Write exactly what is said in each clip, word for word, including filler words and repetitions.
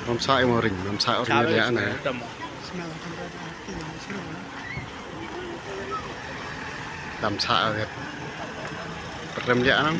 Mam sa i mo ring, mam sa ring ya na. Dam sa a vet. Perdem ya na.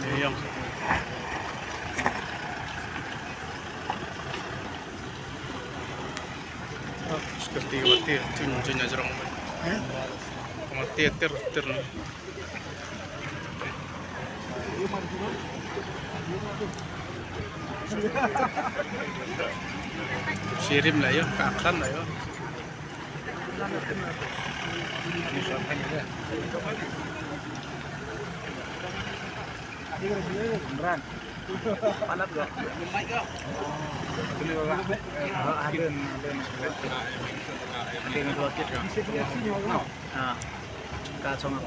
Ïa, ïa. Security ka mati, jin, jin jrong. Eh? Ka mati, tir, tir. Sirim la ïa, ka aklan la ïa. Imran. Palat ga. Hadin, hadin. Hadin dua kit. Ah. Ka song.